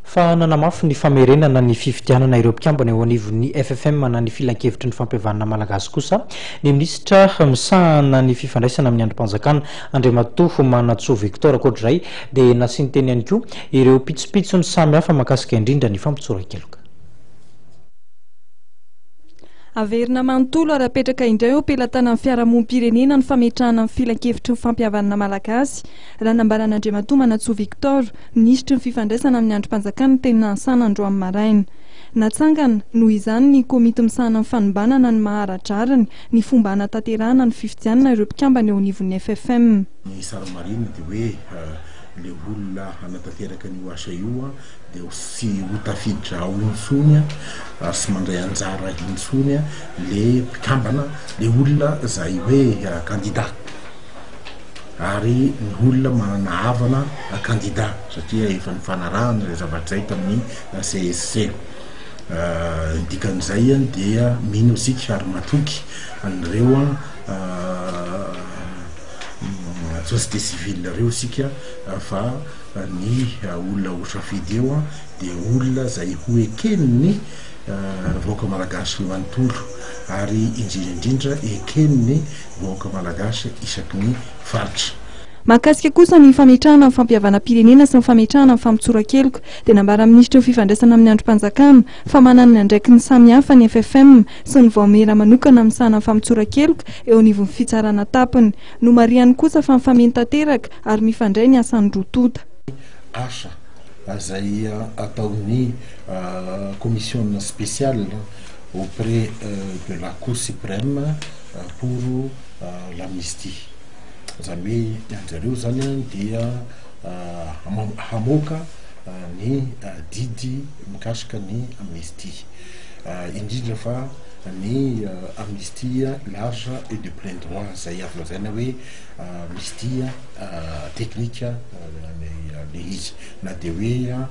Fa nanamafy ny famerenana ny fifidianana ireo mpikambana eo anivon'ny FFM na ny Filankevitry ny Fampihavanana Malagasy kosa ny minisitra misahana ny fifandraisana amin'ny andrim-panjakana, Andriamatoa Manantsoa Victor. Ankoatra izay dia nasiany teny ihany koa ireo pitsopitsony samihafa mahakasika indrindra ny fampitsoran-keloka. Averina manontolo ary apetraka indray eo am-pelatanan'ny fiarahamonim-pirenena ny fametrahana ny Filankevitry ny Fampihavanana Malagasy, raha nambaran'Andriamatoa Manantsoa Victor, minisitry ny Fifandraisana amin'ny andrim-panjakana teny Nahasaina androany maraina. Natsangana, noho izany, ny komity misahana ny fanombanana ny maha ara-drariny ny fomba hanatanterahana ny fifidianana ireo mpikambana eo anivon'ny FFM. Ny sary marina dia hoe ilay olona hanatanteraka an'io asa io dia tsy ho tafiditra ao intsony ary tsy mandray anjara intsony le mpikambana, le olona izay hoe kandida ary ny olona manana havana kandida satria efa nifanarahana izay zavatra izay tamin'ny CSC. Ny dikan'izay dia mino isika ary matoky an'ireo société civile ireo isika fa ny olona ho safidy eo dia olona izay ho eken'ny vahoaka malagasy manontolo ary indrindra indrindra eken'ny vahoaka malagasy isaky ny faritra. Mahakasika kosa ny fametrahana ny fampihavanam-pirenena sy ny fametrahana ny famotsoran-keloka dia nambaran'ny minisitry ny fifandraisana amin'ny andrim-panjakana fa manana ny andraikiny samihafa ny FFM sy ny vaomiera manokana misahana ny famotsoran-keloka eo anivon'ny fitsarana tampony. Nomarihany kosa fa mifameno tanteraka ary mifandray ny asan'ny roa tonta. Asa izay ataon'ny Commission spéciale auprès de la Cour suprême pour l'amnistie. Izany hoe ny an-jareo izany dia hamoaka ny didy mikasika ny amnistie. Indrindra fa ny amnistie large et de plein droit izay azo lazaina hoe amnistie technique le izy na dia hoe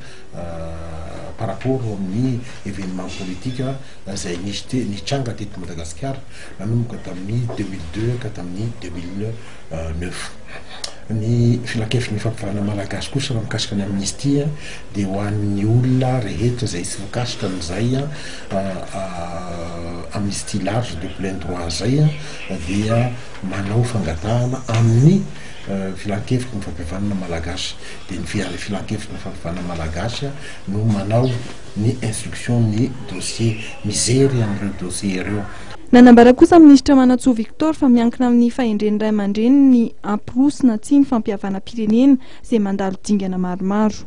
par rapport amin'ny événement politique izay nisy nitranga teto Madagasikara nanomboka tamin'ny 2002 ka tamin'ny 2009. Ny filankevitry ny fampivanana malagasy kosa raha mikasika ny amnistie dia ho an'ny olona rehetra izay tsy voakasika amin'izay amnistie large de plein droit izay dia manao fangatahana amin'ny filankevitry ny fampihavanana malagasy dia ny filankevitry ny fampihavanana malagasy no manao ny instruction ny dossier mijery an'ireo dossier ireo. Nanambara kosa Minisitra Manantsoa Victor fa miankina amin'ny fahendren'ny ray aman-dreny ny hampiroso na tsia ny fampihavanam-pirenena izay mandalo dingana maromaro.